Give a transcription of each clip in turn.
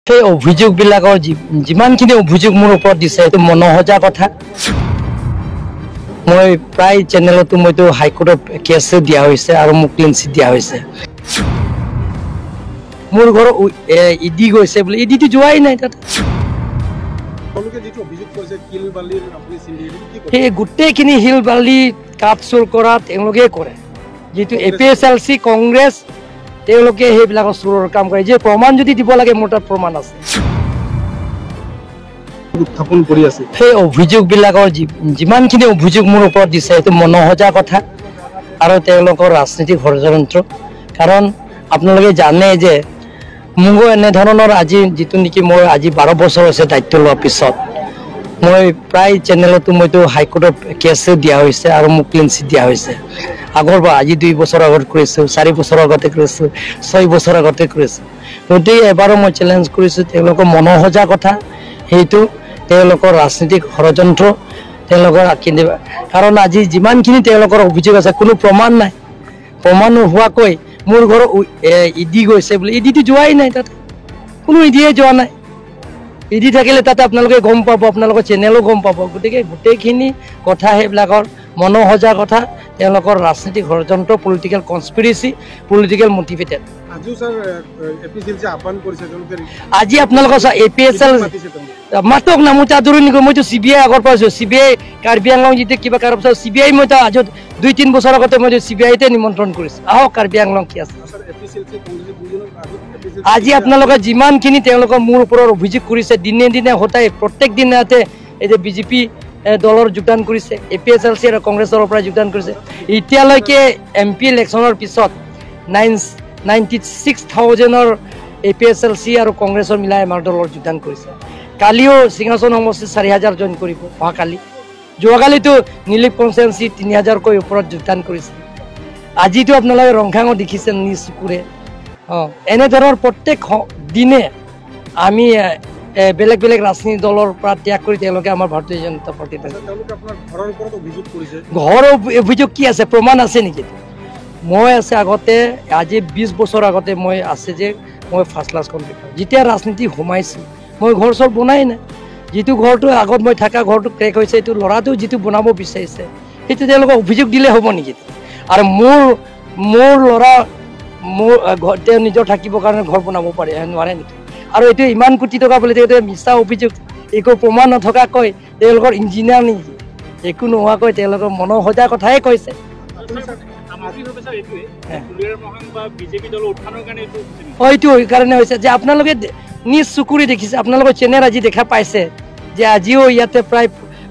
সেই অভিযোগবিলাকৰ যিমানখিনি অভিযোগ মোৰ ওপৰত দিছে, সেইটো মনোসজা কথা। মই প্ৰায় চেনেলতো মইতো হাইকোৰ্টত কেছ দিয়া হৈছে আৰু মোক ক্লিন চিট দিয়া হৈছে। মোৰ ঘৰত ইডি গৈছে বুলি, ইডিটো যোৱাই নাই তাত। সেই গোটেইখিনি শিল বালি কাঠ চুৰ কৰা তেওঁলোকে কৰে, যিটো A P S L C Congress, তেওঁলোকে সেইবিলাকৰ চোৰৰ কাম কৰে। যে প্ৰমাণ যদি দিব লাগে, মোৰ তাত প্ৰমাণ আছে। উত্থাপন কৰি আছে সেই অভিযোগবিলাকৰ যিমানখিনি অভিযোগ মোৰ ওপৰত দিছে, সেইটো মনোসজা কথা আৰু তেওঁলোকৰ ৰাজনীতিক ষড়যন্ত্ৰ। কাৰণ আপোনালোকে জানে যে মোৰো এনেধৰণৰ আজি যিটো নেকি মই আজি 12 বছৰ হৈছে দায়িত্ব লোৱাৰ পিছত, মই প্ৰায় চেনেলতো মইতো হাইকোৰ্টত কেছ দিয়া হৈছে আৰু মোক ক্লিন চিট দিয়া হৈছে। আগৰ পৰা আজি 2 বছৰ আগত কৰিছোঁ, 4 বছৰ আগতে কৰিছোঁ, 6 বছৰ আগতে কৰিছোঁ। গতিকে এবাৰো মই চেলেঞ্জ কৰিছোঁ, তেওঁলোকৰ মনোসজা কথা, সেইটো তেওঁলোকৰ ৰাজনীতিক ষড়যন্ত্ৰ তেওঁলোকৰ। কিন্তু কাৰণ আজি যিমানখিনি তেওঁলোকৰ অভিযোগ আছে, কোনো প্ৰমাণ নাই। প্ৰমাণ নোহোৱাকৈ মোৰ ঘৰত ইডি গৈছে বুলি, ইডিটো যোৱাই নাই তাত, কোনো ইডিয়ে যোৱা নাই। ইডি থাকিলে তাতে আপোনালোকে গম পাব, আপোনালোকৰ চেনেলো গম পাব। গতিকে গোটেইখিনি কথা সেইবিলাকৰ মনোসজা কথা, তেওঁলোকৰ ৰাজনীতিক ষড়যন্ত্ৰ, পলিটিকেল কনস্পিৰেচি, পলিটিকেল মটিভেটেড। আজি আপোনালোকৰ এ পি এছ এল মাতক না, মই আদৰণি নকৰোঁ। মইতো চি বি আই আগৰ পৰা আছোঁ। চি বি আই কাৰ্বি আংলং যেতিয়া কিবা কাৰণ পিছত চি বি আই, মই আজি 2-3 বছৰ আগতে মই চি বি আইতে নিমন্ত্ৰণ কৰিছোঁ, আহক কাৰ্বি আংলং কি আছে। আজি আপোনালোকে যিমানখিনি তেওঁলোকৰ মোৰ ওপৰত অভিযোগ কৰিছে, দিনে দিনে সদায় প্ৰত্যেক দিনতে এই যে বিজেপি দলৰ যোগদান কৰিছে, A P S L C আৰু কংগ্ৰেছ দলৰ পৰা যোগদান কৰিছে। এতিয়ালৈকে এম পি ইলেকশ্যনৰ পিছত 96,000ৰ A P S L C আৰু কংগ্ৰেছৰ মিলাই আমাৰ দলৰ যোগদান কৰিছে। কালিও সিংহাসন সমষ্টিত 4000 জইন কৰিব অহাকালি। যোৱাকালিতো নীলিপ কনষ্টেঞ্চি 3000কৈ ওপৰত যোগদান কৰিছে। আজিতো আপোনালোকে ৰংখাঙত দেখিছে নিজ চকুৰে। অঁ, এনেধৰণৰ প্ৰত্যেক দিনে আমি বেলেগ বেলেগ ৰাজনীতি দলৰ পৰা ত্যাগ কৰি তেওঁলোকে আমাৰ ভাৰতীয় জনতা পাৰ্টীত। ঘৰৰ অভিযোগ কি আছে, প্ৰমাণ আছে নেকি? মই আছে আগতে, আজি 20 বছৰ আগতে মই আছে যে মই ফাৰ্ষ্ট ক্লাছ কম্পিউটাৰ যেতিয়া ৰাজনীতি সোমাইছোঁ, মই ঘৰ চৰ বনাই নাই। যিটো ঘৰটো আগত মই থকা ঘৰটো ক্ৰেক হৈছে, এইটো ল'ৰাটো যিটো বনাব বিচাৰিছে, সেইটো তেওঁলোকক অভিযোগ দিলে হ'ব নেকি? আৰু মোৰ ল'ৰা মোৰ তেওঁ নিজৰ থাকিবৰ কাৰণে ঘৰ বনাব পাৰে নোৱাৰে নেকি? আৰু এইটো ইমান কোটি টকা বুলি তেওঁলোকে মিছা অভিযোগ, একো প্ৰমাণ নথকাকৈ, তেওঁলোকৰ ইঞ্জিনিয়াৰ নেকি, একো নোহোৱাকৈ তেওঁলোকৰ মনৰ সজা কথাই কৈছে। এইটো সেইকাৰণে হৈছে যে আপোনালোকে নিজ চকুৰে দেখিছে, আপোনালোকৰ চেনেল আজি দেখা পাইছে যে আজিও ইয়াতে প্ৰায়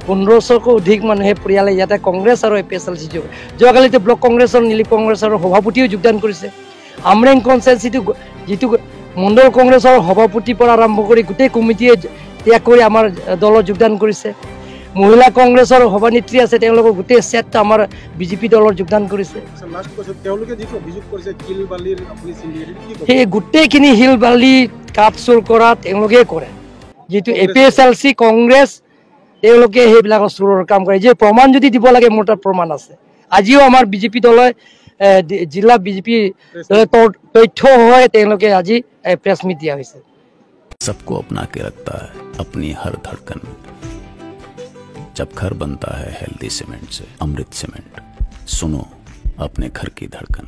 1500কৈ অধিক মানুহে পৰিয়ালে ইয়াতে কংগ্ৰেছ আৰু A P S L C যোগ। যোৱাকালিতো ব্লক কংগ্ৰেছৰ নীলিপ কংগ্ৰেছৰ সভাপতিও যোগদান কৰিছে। আমৰেং কনষ্টেঞ্চিটো যিটো মণ্ডল কংগ্ৰেছৰ সভাপতিৰ পৰা আৰম্ভ কৰি গোটেই কমিটিয়ে ত্যাগ কৰি আমাৰ দলত যোগদান কৰিছে। মহিলা কংগ্ৰেছৰ সভানেত্ৰী আছে, তেওঁলোকৰ গোটেই ছেটটো আমাৰ বিজেপি দলত যোগদান কৰিছে। সেই গোটেইখিনি শিল বালি কাঠ চুৰ কৰা তেওঁলোকে কৰে, যিটো A P S L C Congress, তেওঁলোকে সেইবিলাকৰ চোৰৰ কাম কৰে। যে প্ৰমাণ যদি দিব লাগে, মোৰ তাত প্ৰমাণ আছে। আজিও আমাৰ বিজেপি দলে জিলা বিজেপি তথ্য হয়, তেওঁলোকে আজি প্ৰেছ মিট দিয়া হৈছে। सबको अपना के रखता है अपनी हर धड़कन में। जब घर बनता है हेल्दी सीमेंट से, अमृत सीमेंट। सुनो अपने घर की धड़कन।